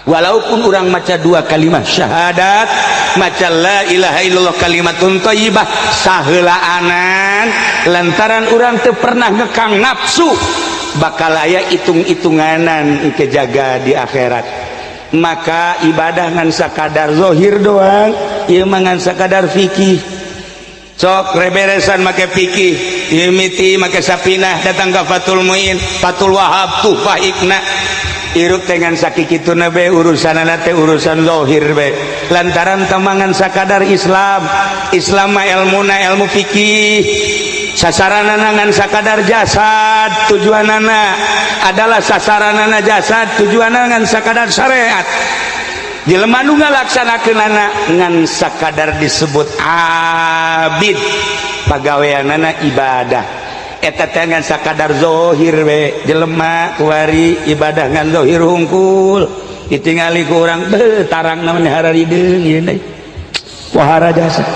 Walaupun orang maca dua kalimat syahadat, maca la ilaha illallah kalimatun thayyibah saheulaanan, lantaran urang teu pernah ngekang nafsu, bakal aya hitung-hitunganan engke jaga di akhirat. Maka ibadah ngan sakadar zohir doang, ieu mah ngan sakadar fikih. Sok reberesan make fikih ieu, miti make Sapinah, datang ka Fathul Muin, Fathul Wahab, Tuhfah, Iqna, hirup dengan sakikituna be, urusanana teh urusan zohir be, lantaran temangan sakadar Islam. Islam mah ilmuna ilmu fikih, sasaranana ngan sakadar jasad, tujuanana adalah sasaranana jasad, tujuanana ngan sakadar syariat. Jelema nu ngalaksanakeunana ngan sakadar disebut abid, pagaweanana ibadah eta teh ngan sakadar zohir we. Jelema kuari ibadah ngan zohir hungkul, ditingali ku urang, beuh, tarang namanya hararideung ieu deui, wahara jasa.